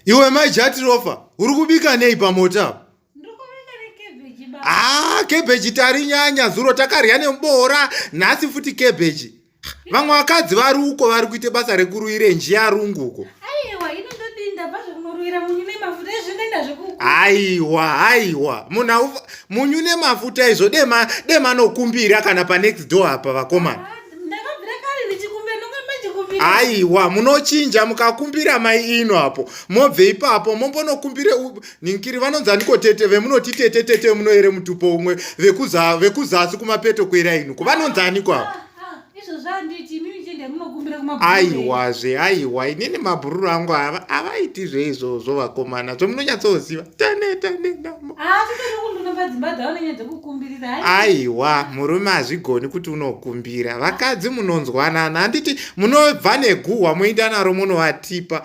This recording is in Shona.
Iwe mai Jatirofa, uri kubika nei pamoto apa? Ah, kebheji tarinyanya zuro takarya nemuboora, nhasi futi kebheji. Vamwe vakadzi vari uko vari kuita basa rekuruire njiya rungu uko. Aiwa, inondodinda pazvo kunoruira munyu nemafuta izvo ndoenda zvekuku. Aiwa, aiwa. Munhu munyu nemafuta izvo dema dema nokumbira kana pa next door apa vakomana. Ah, ndakabvira kare ndichikumbira ndonga manjikumbira. Aiwa, munochinja mukakumbira mai ino apo. Mobve ipapo mombonokumbire ninkiri vanonzi aniko tete vemunoti tete tete munoere mutupo umwe vekuza vekuzasi kumapeto kweraini uko vanonzi aniko apo. Ah, ah, izvozvo handiti imimi chienda munokumbira kumabhururu. Aiwazve, aiwa, inini mabhururu angu ava avaiti zveizvozvo vakomana, zvomunonyatsoziva taneta nenhamo. Ah, totode kundona padzimba dzavo nenyaya dzekukumbirira. Hai. Aiwa, murume hazvigoni kuti unokumbira. Vakadzi munonzwanana, handiti munobva neguhwa moenda naro munovatipa.